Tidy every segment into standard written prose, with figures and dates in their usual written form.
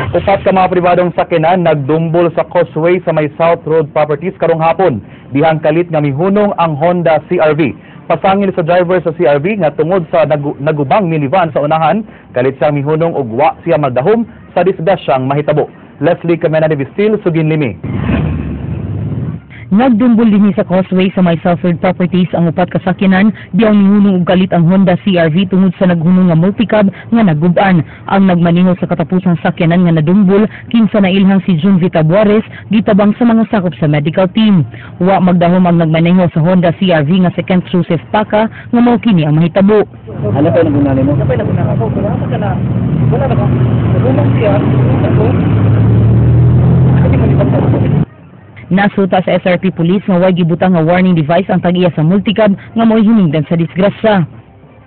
Upat ka mga pribadong sakyanan nagdumbol sa causeway sa may South Road Properties karong hapon. Dihang kalit nga mihunong ang Honda CRV. Pasangil sa driver sa CRV nga tungod sa nagubang minivan sa unahan, kalit siyang mihunong ug wa siya magdahom sa disgrasyang mahitabo. Leslie Camena de Vistil, Sugin Limi. Nagdumbol dinhi sa causeway sa may South Road Properties ang upat ka sakyanan dihang mihunong og kalit ang Honda CRV tungod sa naghunong nga multicab nga nagub-an. Ang nagmaneho sa katapusang sakyanan nga nadumbol, kinsa nailhang si Jun Vita Buares, gitabang sa mga sakop sa medical team. Wa magdahom ang nagmaneho sa Honda CRV nga si Kent Joseph Paca nga mao kini ang mahitabo. Ano pa yung naguna nimo? Ano pa yung naguna ako? Wala ka na. Wala na ka. Nagumang siya. Ako. Kasi malipat sa Nasuta sa SRP Police nga way gibutang nga warning device ang tag-iya sa multicab nga mo'y hinungdan sa disgrasya.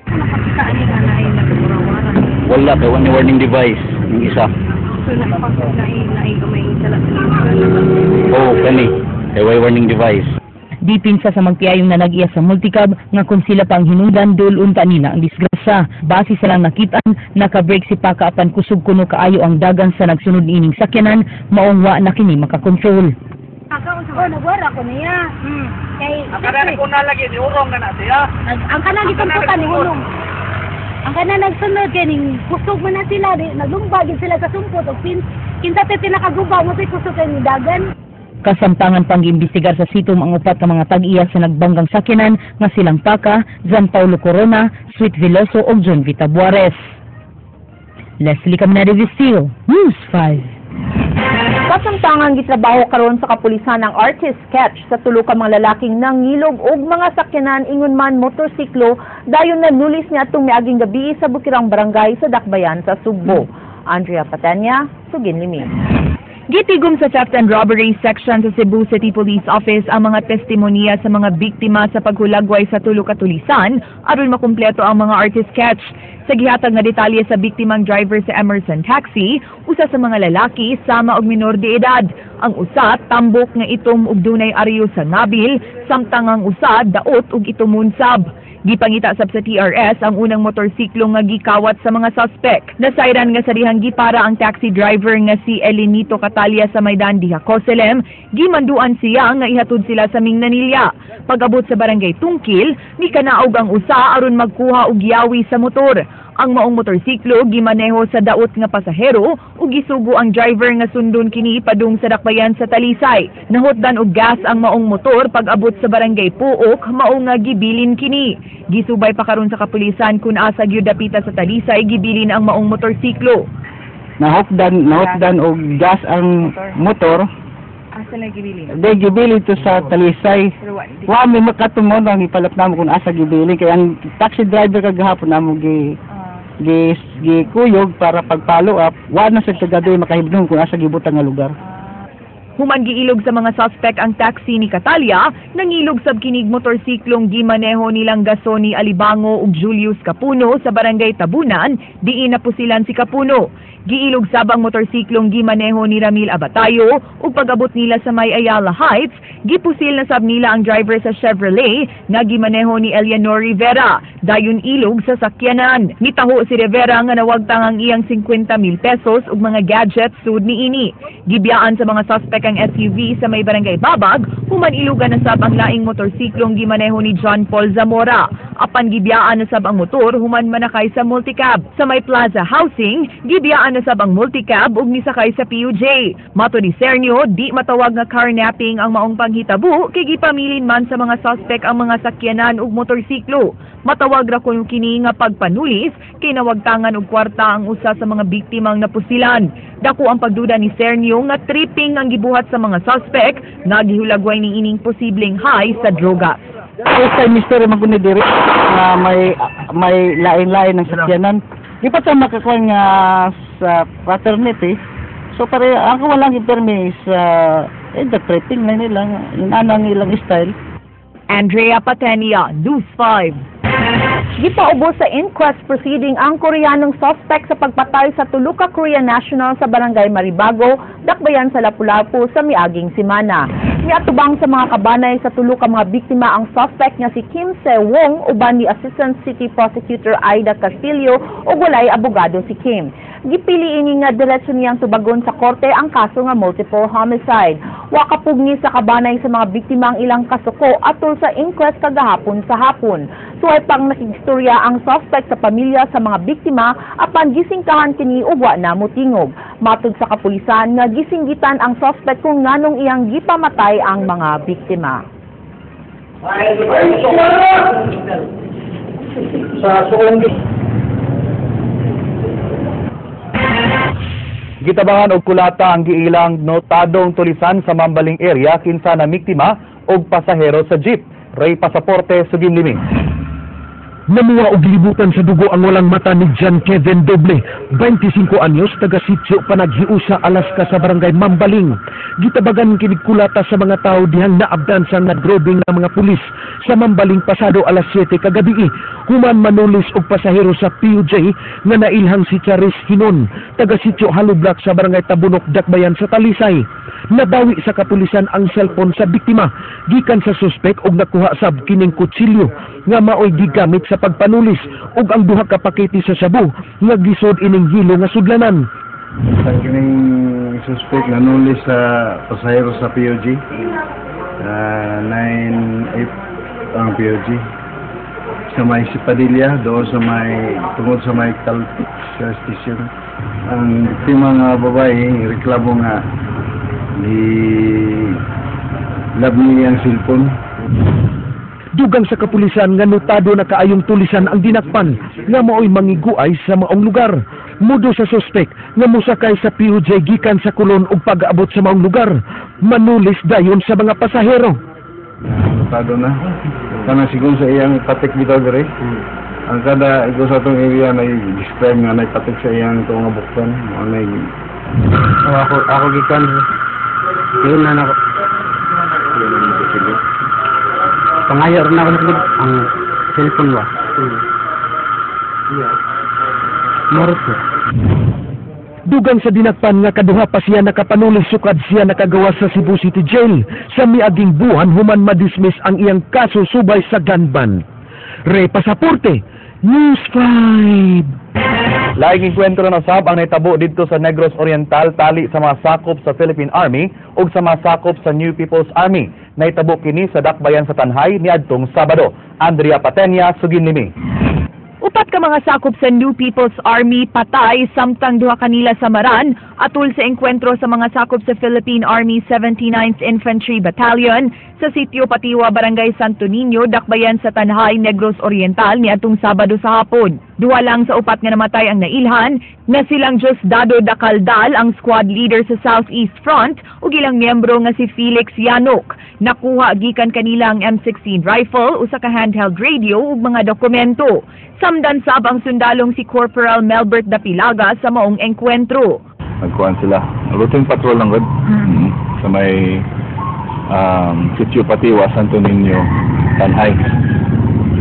Nakakita ani nga naay nagmurawaran. Wala kay wala warning device yung isa. So naay gamay sala sa Oh, kani. Kay way warning device. Dipinsa sa magpiayong na nag-iya sa multicab nga kung sila pang hinungdan, dul unta nila ang disgrasya. Base sa lang nakitaan, naka-brake si Paka apan kusog kuno kaayo ang dagan sa nagsunod niining sakyanan, maong wa na kini makakontrol. Oh, nagwara ko niya. Kay Ang kanang naguna lagi, niurong na na siya. Ang kanang gitumtukan ni hunong. Ang kanang nagsunod kay ning kusog man na sila, di, naglumba gid sila sa sumpot og pin kinsa tay pinakaguba mo tay kusog kay ni dagan. Kasamtangan pang giimbestigar sa sitom ang upat ka mga tag-iya sa nagbanggang sakyanan nga silang Paka, Jean Paulo Corona, Sweet Veloso ug John Vita Buares. Leslie Caminade Vistil, News 5. Kasamtangan, gitrabaho karon sa kapulisan ang artist sketch sa tulo ka mga lalaking nangilog og mga sakyanan, ingon man motorsiklo, dayon nanulis niadtong miaging gabi sa Bukirang Barangay sa Dakbayan sa Sugbo. Andrea Patanya, Sugin Limi. Gitigom sa Theft and Robbery Section sa Cebu City Police Office ang mga testimonya sa mga biktima sa paghulagway sa tulo ka tulisan aron makumpleto ang mga artist sketch. Sa gihatag nga detalye sa biktimang driver sa Emerson Taxi, usa sa mga lalaki sama og minor de edad. Ang usa tambok nga itom ug dunay aryo sa ngabil, samtang ang usa daot ug itomon sab. Gipangita sab sa TRS ang unang motorsiklo nga gikawat sa mga suspect. Nasayran nga sa dihang gipara ang taxi driver nga si Elenito Catalia sa Maidan diha Coselem, gimanduan siya nga ihatod sila sa Minglanilla. Pag-abot sa barangay Tungkil, mikanaog ang usa aron magkuha og yawi sa motor. Ang maong motorsiklo gimaneho sa daot nga pasahero ug gisugo ang driver nga sundon kini padung sa Dakbayan sa Talisay. Nahutdan og gas ang maong motor pag-abot sa barangay Puok, mao nga gibilin kini. Gisubay pa karon sa kapulisan kun asa gyud dapita sa Talisay gibilin ang maong motorsiklo. Nahupdan og gas ang motor. Asa na gibilin? Di gibilin to sa Talisay. Wa mi makatumo ang ipalap namo kung asa gibilin kay ang taxi driver kagahapon namo gi gi gikuyog para pag-follow up, wa na sa kagabi makahibnong kung asa gibutang nga lugar. Human giilog sa mga suspect ang taxi ni Catalia, nangilog sab kinig motorsiklong gimaneho nilang Gasoni Alibango ug Julius Capuno sa barangay Tabunan, diin napusilan si Capuno. Giilog sab ang motorsiklong gimaneho ni Ramil Abatayo ug pag-abot nila sa may Ayala Heights, gipusil na sab nila ang driver sa Chevrolet nga gimaneho ni Eleanor Rivera. Dayon ilog sa sakyanan. Nitaho si Rivera nga nawagtang ang iyang 50 mil pesos ug mga gadgets sud niini. Gibiyaan sa mga suspect ang SUV sa may barangay Babag, human ilugan na sab ang laing motorsiklong gimaneho ni John Paul Zamora. Apan gibiyaan na sab ang motor human manakay sa multicab. Sa may Plaza Housing, gibiyaan na sab ang multicab ug nisakay sa PUJ. Mato ni Sernio, di matawag nga carnapping ang maong panghitabo kay gipamilin man sa mga suspect ang mga sakyanan ug motorsiklo. Matawag ra kuno kini nga pagpanulis kay nawagtangan og kwarta ang usa sa mga biktimang napusilan. Dako ang pagduda ni Sernio nga tripping ang gibuhat sa mga suspect nga gihulagway ni ining posibleng high sa droga. First time mystery man kuno diri nga may lain-lain ng sakyanan. Di pa ta makakuha nga sa fraternity. So pare ako walang ipermi sa the tripping na nila yung anang ilang style. Andrea Patenia, News 5. Gipaubos sa inquest proceeding ang Koreanong suspect sa pagpatay sa tulo ka Korean national sa barangay Maribago, Dakbayan sa Lapu-Lapu sa miaging semana. Miatubang sa mga kabanay sa tulo ka mga biktima ang suspect nga si Kim Se-wong uban ni Assistant City Prosecutor Aida Castillo ug walay abogado si Kim. Gipili ini nga diretso niyang tubagon sa korte ang kaso nga multiple homicide. Wa kapugni sa kabanay sa mga biktima ang ilang kasuko atol sa inquest kagahapon sa hapon. Suway pang nakigstorya ang suspect sa pamilya sa mga biktima apan gisingkahan kini ug wa na motingog. Matud sa kapulisan nga gisinggitan ang suspect kung nganong iyang gipamatay ang mga biktima. Sa suong. Gitabangan og kulata ang giilang notadong tulisan sa Mambaling area kinsa na biktima og pasahero sa jeep. Ray Pasaporte, sugim limi. Namuha og gilibutan sa dugo ang walang mata ni John Kevin Doble, 25 anyos, taga sitio Panaghiusa, Alaska sa barangay Mambaling. Gitabagan kinig kulata sa mga tao dihang naabdan sa nadrobing ng mga pulis sa Mambaling pasado alas 7 kagabi. Human manulis og pasahero sa PUJ nga nailhang si Charis Hinon, taga sitio Halublak sa barangay Tabunok, Dakbayan sa Talisay. Nabawi sa kapulisan ang cellphone sa biktima gikan sa suspek og nakuha sab kining kutsilyo nga maoy gigamit sa pagpanulis ug ang duha ka pakete sa shabu nga gisod ining hilo nga sudlanan. Ang kining suspect nanulis sa pasahero sa POG. 9-8 ang POG. Sa may Sipadilla, doon sa may, tungod sa may Caltex station. Ang biktima nga babae, reklamo nga di lab niya ang cellphone. Dugang sa kapulisan nga notado na kaayong tulisan ang dinakpan nga maoy mangiguay sa maong lugar. Mudo sa suspek nga mosakay sa PUJ gikan sa Kulon ug pag-abot sa maong lugar. Manulis dayon sa mga pasahero. Notado na. Kana sigon sa iyang patik bitaw diri. Ang kada igo sa atong area na describe nga nay patik sa iyang tuong nga bukton. Mao nay Ako gikan. Yun na nako. Pangayo rin ako sa ang cellphone ba? Morot ko. Dugang sa dinakpan nga kaduha pa siya nakapanulis sukad siya nakagawa sa Cebu City Jail sa miaging buwan human madismiss ang iyang kaso subay sa gun ban. Re Pasaporte, News 5. Laing engkwentro na sab ang nahitabo didto sa Negros Oriental tali sa mga sakop sa Philippine Army ug sa mga sakop sa New People's Army. Nahitabo kini sa Dakbayan sa Tanhay niadtong Sabado. Andrea Patenya, sugin nimi. Upat ka mga sakop sa New People's Army patay samtang duha kanila sa Maran atul sa engkwentro sa mga sakop sa Philippine Army 79th Infantry Battalion sa sitio Patiwa, Barangay Santo Niño, Dakbayan sa Tanhay, Negros Oriental niadtong Sabado sa hapon. Duha lang sa upat nga namatay ang nailhan na silang Diosdado Dacaldal, ang squad leader sa Southeast Front, ug ilang miyembro nga si Felix Yanok. Nakuha gikan kanila ang M16 rifle, usa ka handheld radio ug mga dokumento. Samdan sab ang sundalong si Corporal Melbert Dapilaga sa maong engkwentro. Nagkuhan sila. Routine patrol lang gud. Sa may Sitio Patiwa, Santo Niño, Tanhay.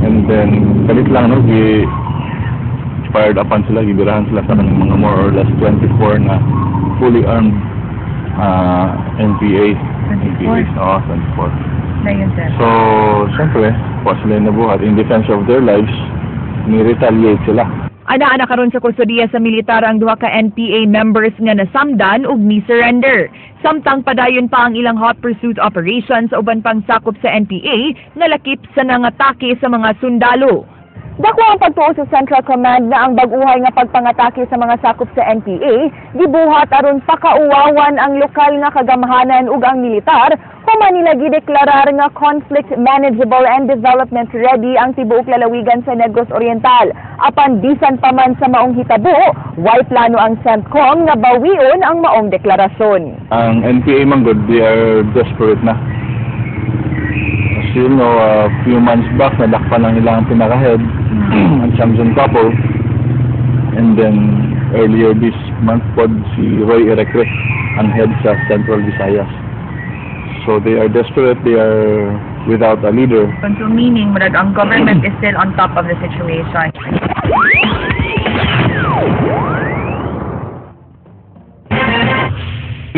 And then kalit lang no, gi fired upon sila, gibirahan sila sa kanang mga more or less 24 na fully armed NPA. 24? NPAs. Oo, 24. Na yun, sir. So, syempre, kuha sila yung nabuhat. In defense of their lives, ni-retaliate sila. Ana-ana karon sa kustodiya sa militar ang duha ka NPA members nga nasamdan ug ni-surrender. Samtang padayon pa ang ilang hot pursuit operation sa uban pang sakop sa NPA nga lakip sa nangatake sa mga sundalo. Dako ang pagtuo sa Central Command na ang bag-uhay nga pagpangatake sa mga sakop sa NPA gibuhat aron pakauwawan ang lokal nga kagamhanan ug ang militar human nila gideklarar nga conflict manageable and development ready ang tibuok lalawigan sa Negros Oriental. Apan bisan pa man sa maong hitabo, way plano ang CENTCOM nga bawion ang maong deklarasyon. Ang NPA man gud, they are desperate na. As you know, a few months back, nadakpan ang ilang pinaka-head, ang Samson couple. And then, earlier this month pod, si Roy Erecre, ang head sa Central Visayas. So they are desperate, they are without a leader. So meaning, murag ang government is still on top of the situation.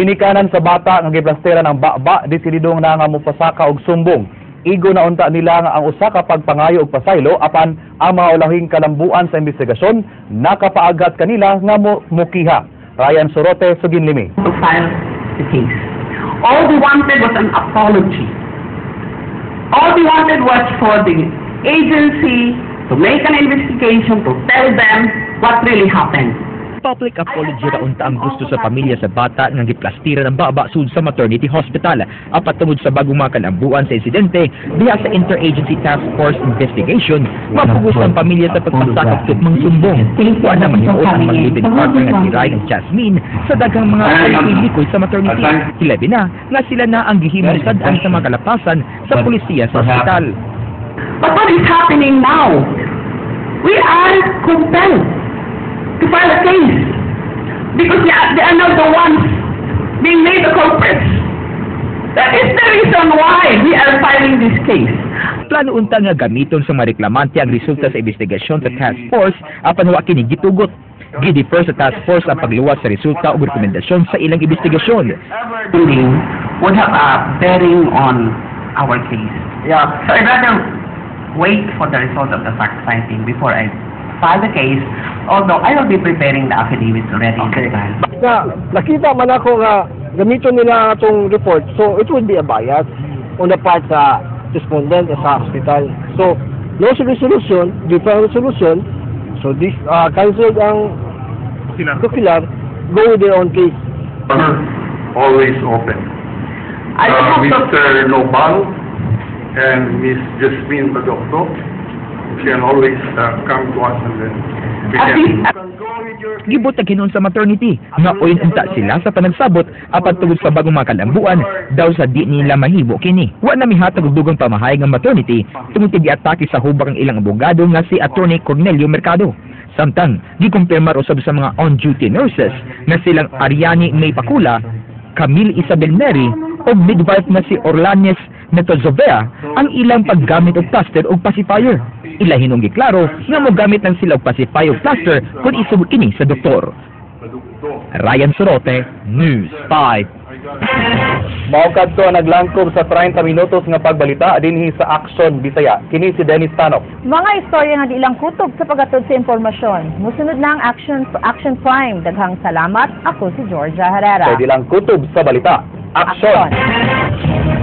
Ginikanan sa bata nga giplasteran ang baba, desididong na nga mopasaka og sumbong. Igo na unta nila nga ang usa ka pagpangayo og pasaylo, apan ang mga ulahing kalambuan sa investigasyon nakapaaghat kanila nga mo mukiha. Ryan Sorote, Suginlimi. To file the case. All they wanted was an apology. All they wanted was for the agency to make an investigation to tell them what really happened. Public apology ra unta ang gusto sa pamilya sa bata nga giplastiran ang baba sud sa maternity hospital. Apan tungod sa bagong mga kalambuan sa insidente diha sa Interagency Task Force investigation, mapugos ang pamilya sa pagpasakop tukmang sumbong. Wa na mahimuot ang mag-live-in partner nga si Ryan ug Jasmine sa daghang mga kalikoy sa maternity. Hilabi na nga sila na ang gihimong sad-an sa mga kalapasan sa pulisiya sa ospital. But what is happening now? We are compelled to file a case because they are not the ones being made the culprits. That is the reason why we are filing this case. Plano unta nga gamiton sa mga reklamante ang resulta sa investigasyon sa task force, apan wa kini gitugot. Gi-defer sa task force ang pagluwas sa resulta ug rekomendasyon sa ilang investigasyon. Ruling would have a bearing on our case. So I'd rather wait for the result of the fact-finding before I file the case, although I will be preparing the affidavits already in advance. Na nakita man ako nga gamiton nila ang atong report, so it would be a bias on the part sa respondent sa hospital. So no resolution, different resolution. So this cancelled ang Tukilar, go with their own case. Always open. I just have to Mr. Nobal and Miss Jasmine Badokto can always come to us and then we At can least Gibutag hinuon sa maternity nga uyon unta sila sa panagsabot, apan tungod sa bagong mga kalambuan daw sa di nila mahimo kini. Wa na mihatag og dugang pamahayag ang maternity tungod kay giatake sa hubak ang ilang abogado nga si Attorney Cornelio Mercado. Samtang gikumpirmar usab sa mga on-duty nurses nga silang Ariani May Pacula, Camille Isabel Neri ug midwife na si Orlanes Metozovea ang ilang paggamit og plaster ug pacifier. Ila hinong giklaro nga mogamit lang sila og pacifier ug plaster kung isugot kini sa doktor. Ryan Sorote, News 5. Mao kadto ang naglangkob sa 30 minutos nga pagbalita dinhi sa Action Bisaya. Kini si Dennis Tanok. Mga istorya nga di lang kutob sa paghatod sa impormasyon. Musunod na ang Action Action Prime. Daghang salamat. Ako si Georgia Herrera. Kay di lang kutob sa balita. Action! Action.